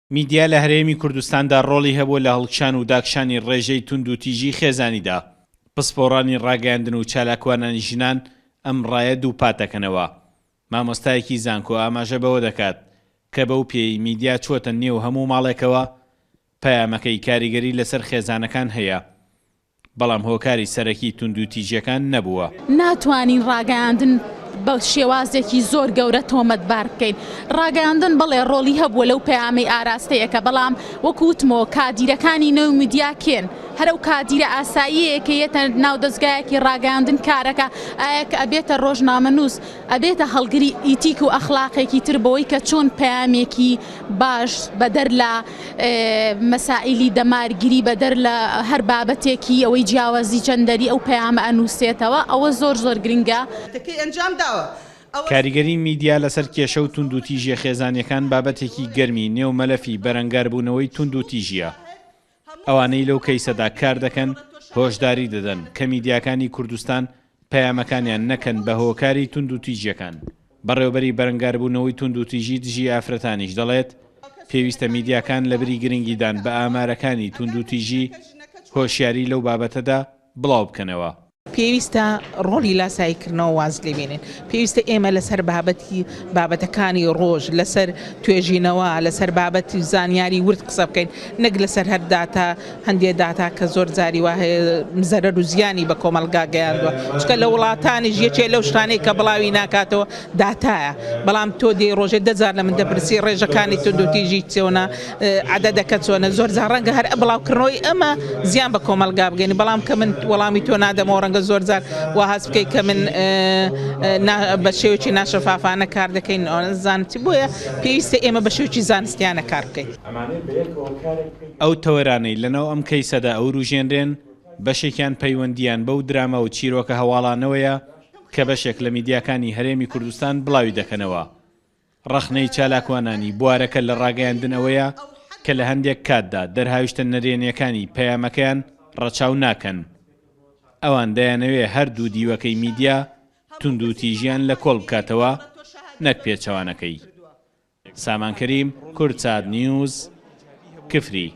میدیا لە هەرێمی کوردستاندا ڕۆڵی هەبووە لە هەڵکشان و داکشانی ڕێژەی توندوتیژی خێزانیدا، پسپۆڕانی ڕاگەیاندن و چالاکوانانی ژنان ئەم ڕایە دووپات دەکەنەوە. مامۆستایەکی زانکۆ ئاماژە بەوە دەکات کە بەو پێیەی میدیا چووەتە نێو هەموو ماڵێکەوە، پەیامەکەی کاریگەری لەسەر خێزانەکان هەیە. بەڵام هۆکاری سەرەکی توندوتیژیەکان نەبووە. ناتوانین ڕاگەیاندن بە شێوازێکی زۆر گەورە تۆمەتبار بکەین. ڕاگەیاندن بەڵێ ڕۆڵی هەبووە لەو پەیامەی ئاراستەی ئەکا، بەڵام وەکو وتمەوە کادیرەکانی نێو میدیا کێن؟ هەر ئەو کادیرە ئاساییەیە کە یەتە ناو دەزگایەکی ڕاگەیاندن کارەکا، ئایا کە ئەبێتە ڕۆژنامەنووس ئەبێتە هەڵگری ئیتیک و ئەخلاقێکی تر بەوەی کە چۆن پەیامێکی باش بەدەر لە مەسائیلی دەمارگیری بەدەر لە هەر بابەتێکی ئەوەی جیاوازی جەندەری ئەو پەیامە ئەنووسێتەوە ئەوە زۆر زۆر گرنگە. کاریگەری میدیا لەسەر کێشە و توندوتیژیە خێزانیەکان بابەتێکی گەرمی نێو مەلەفی بەرەنگاربوونەوەی توندوتیژیە. ئەوانەی لەو کەیسەدا کار دەکەن هۆشداری دەدەن کە میدیاکانی کوردستان پەیامەکانیان نەکەن بە هۆکاری توندوتیژیەکان. بەڕێوبەری بەرەنگاربوونەوەی توندوتیژی دژی ئافرەتانیش دەڵێت، پێویستە میدیاکان لەبری گرنگیدان بە ئامارەکانی توندوتیژی، هۆشیاری لەو بابەتەدا بڵاوبکەنەوە. پێویستە ڕۆڵی لاساییکردنەوە واز لێ بێنین، پێویستە ئێمە لەسەر بابەتی بابەتەکانی ڕۆژ، لەسەر توێژینەوە، لەسەر بابەتی زانیاری ورد قسە بکەین، نەک لەسەر هەر داتا، هەندێ داتا کە زۆر جاری وا هەیە زەرەر و زیانی بە کۆمەڵگا گەیاندووە، چونکە لە وڵاتانیش یەکێ لەو شتانەی کە بڵاوی ناکاتەوە داتایە، بەڵام تۆ دێی ڕۆژێ دە جار لە من دەپرسی ڕێژەکانی توندوتیژی چۆنە، عەدەدەکە چۆنە، زۆر جار ڕەنگە هەر بڵاوکردنەوەی ئەمە زیان بە کۆمەڵگا بگەینێ، بەڵام کە من وەڵامی تۆ نادەمەوە ڕەنگە زۆر جار وا هەست بکەی کە من بە شێوەیەکی ناشەفافانە کار دەکەین، زانستی بۆیە پێویستە ئێمە بە شێوەیەکی زانستیانە کار بکەین. ئەو تەوەرانەی لەناو ئەم کەیسەدا ئەوروژێنرێن، بەشێکیان پەیوەندییان بەو دراما و چیرۆکە هەواڵانەوەیە کە بەشێک لە میدیاکانی هەرێمی کوردستان بڵاوی دەکەنەوە. ڕەخنەی چالاکوانانی بوارەکە لە ڕاگەیاندن ئەوەیە کە لە هەندێک کاتدا دەرهاویشتە نەرێنییەکانی پەیامەکەیان ڕەچاو ناکەن. ئەوان دەیانەوێ هەردوو دیوەکەی میدیا توندوتیژیان لە کۆڵ بکاتەوە نەک پێچەوانەکەی. سامان کەریم، کوردسات نیوز، کفری.